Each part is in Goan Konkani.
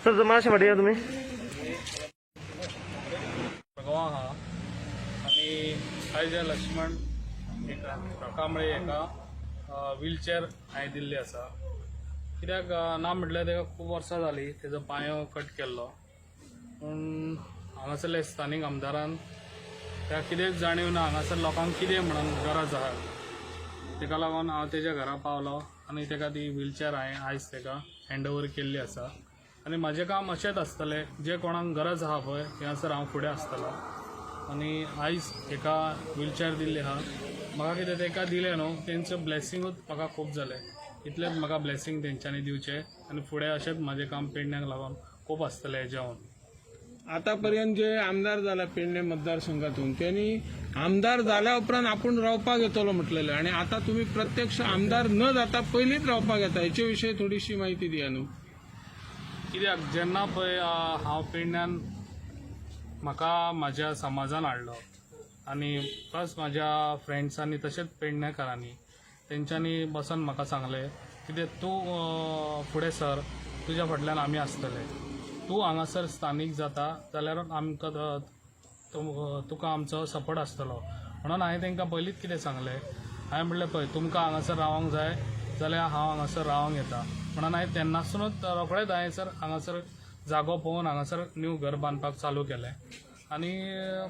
सर, मातशें फाटीं या तुमी. मडगांवां आहा आनी आयज लक्ष्मण एका कांबळे हेका व्हीलचॅर हांवें दिल्ली आसा. कित्याक ना म्हटल्यार तेका खूब वर्सां जालीं तेजो पांयो कट केल्लो, पूण हांगासरले स्थानीक आमदारान त्या कितेंच जाणीव ना हांगासर लोकांक कितें म्हणून गरज आहा. तेका लागून हांव तेज्या घरा पावलो आनी तेका ती व्हीलचॅर हांवें आयज तेका हँड ओवर केल्ली आसा. आनी म्हाजें काम अशेंच आसतलें, जे कोणाक गरज आहा पळय थंयसर हांव फुडें आसतलो. आनी आयज हेका व्हीलचॅर दिल्ली आहा. म्हाका कितें तेका दिलें न्हू, तेंचें ब्लॅसिंगूच म्हाका खूब जालें. इतलेंच म्हाका ब्लॅसींग तेंच्यांनी दिवचें आनी फुडें अशेंच म्हाजें काम पेडण्याक लागून खूब आसतलें हेज्याहून. आतापर्यंत जे आमदार जाला पेडणे मतदारसंघातून, त्यांनी आमदार जाल्या उपरांत आपूण रावपाक येतलो म्हटलेले आणि आता तुम्ही प्रत्यक्ष आमदार न जाता पयलींच रावपाक येता, हेचे विषयी थोडीशी माहिती दिया न्हू. कित्याक जेन्ना पळय हांव पेडण्यान म्हाका म्हाज्या समाजान हाडलो आनी प्लस म्हाज्या फ्रेंड्सांनी तशेंच पेडणेकारांनी तेंच्यांनी बसून म्हाका सांगलें, कितें तूं फुडें सर, तुज्या फाटल्यान आमी आसतले. तूं हांगासर स्थानीक जाता जाल्यार आमकां तुका आमचो सपोर्ट आसतलो म्हणून हांवें तांकां पयलींच कितें सांगलें. हांवें म्हणलें, पळय, तुमकां हांगासर रावंक जाय जाल्यार हांव हांगासर रावंक येता म्हणून हांवें तेन्नासूनच रोखडेंच हांवें सर हांगासर जागो पळोवन हांगासर न्यू घर बांदपाक चालू केलें. आनी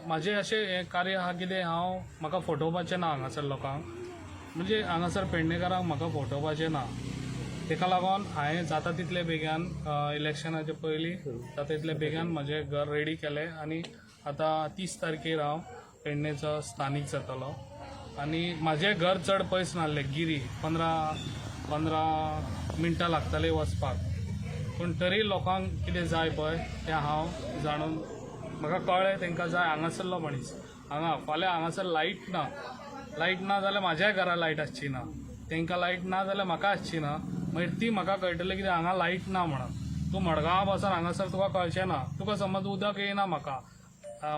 म्हाजें अशें हें कार्य आहा, कितें हांव म्हाका फटोवपाचें ना हांगासर लोकांक, म्हणजे हांगासर पेडणेकारांक म्हाका फटोवपाचें ना. तेका लागून हांवें जाता तितले बेगान, इलेक्शनाचे पयलीं जाता तितले बेगान म्हजें घर रेडी केलें आनी आतां 30 तारखेर हांव पेडणेचो स्थानीक जातलो. आनी म्हाजें घर चड पयस नासलें, गिरी 15 15 मिनटां लागतालीं वचपाक. पूण तरी लोकांक कितें जाय पळय तें हांव जाणून म्हाका कळ्ळें तांकां जाय. हांगासरलो मनीस हांगा फाल्यां हांगासर लायट ना, लायट ना जाल्यार म्हाज्याय घरा लायट आसची ना. तांकां लायट ना जाल्यार म्हाका आसची ना. मागीर ती म्हाका कळटलें कितें हांगा लायट ना म्हणून. तूं मडगांवा बसून हांगासर तुका कळचें ना. तुका समज उदक येयना, म्हाका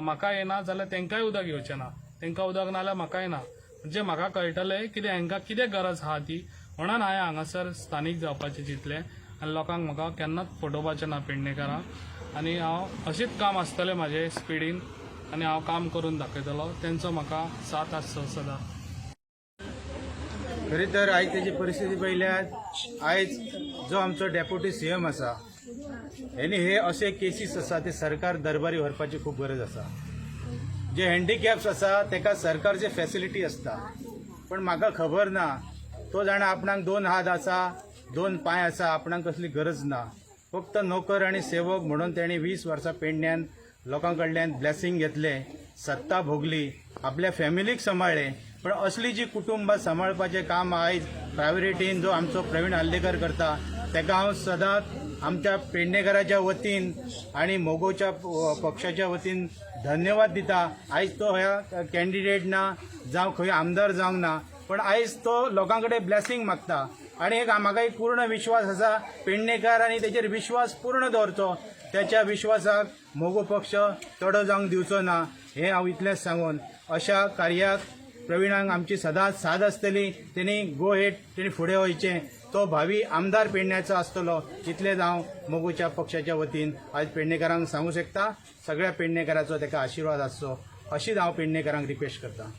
म्हाका येना जाल्यार तांकांय उदक येवचें ना. तांकां उदक ना जाल्यार म्हाकाय ना. म्हणजे म्हाका कळटलें कितें हांकां कितें गरज आहा ती, म्हणून हांवें हांगासर स्थानीक जावपाचें चिंतलें आनी लोकांक म्हाका केन्नाच फटोवपाचें ना पेडणेकारांक. आनी हांव अशेंच काम आसतलें म्हाजें स्पिडीन आनी हांव काम करून दाखयतलो. तेंचो म्हाका साथ आसचो सदां. खरी तर आयज तेजी परिस्थिती पळयल्यार, आयज जो आमचो डेप्युटी सीएम आसा, हेणी हे अशे केसीस आसा ते सरकार दरबारी व्हरपाची खूब गरज आसा. जे हँडिकॅप्स आसा तेका सरकारचे फॅसिलिटी आसता, पण म्हाका खबर ना, तो जाणा आपणाक दोन हात आसा, दोन पांय आसा, आपणाक कसली गरज ना. फक्त नोकर आनी सेवक म्हणून तेणी 20 वर्सां पेडण्यान लोकां कडल्यान ब्लेसिंग घेतले, सत्ता भोगली, आपल्या फॅमिलीक सांबाळ्ळें. पण असली जी कुटुंबां सांबाळपाचें काम आयज प्रायोरिटीन जो आमचो प्रवीण आर्लेकर करता, तेका हांव सदांच आमच्या पेडणेकराच्या वतीन आनी मगोच्या पक्षाच्या वतीन धन्यवाद दिता. आयज तो ह्या कॅन्डिडेट ना जावं खंय आमदार जावंक ना, पण आयज तो लोकां कडेन ब्लेसिंग मागता आनी एक म्हाका एक पूर्ण विश्वास आसा, पेडणेकार आनी तेचेर विश्वास पूर्ण दवरचो. त्याच्या विश्वासाक मगो पक्ष तडो जावंक दिवचो ना, हें हांव इतलेंच सांगून अशा कार्याक प्रवीणाक आमची सदांच साथ आसतली. तेणी गो हेड, तेणी फुडें वयचें. तो भावी आमदार पेडण्याचो आसतलो, इतलेंच हांव मगोच्या पक्षाच्या वतीन आयज पेडणेकारांक सांगू शकता. सगळ्या पेडणेकाराचो ताका आशिर्वाद आसचो, अशीच हांव पेडणेकारांक रिक्वेस्ट करता.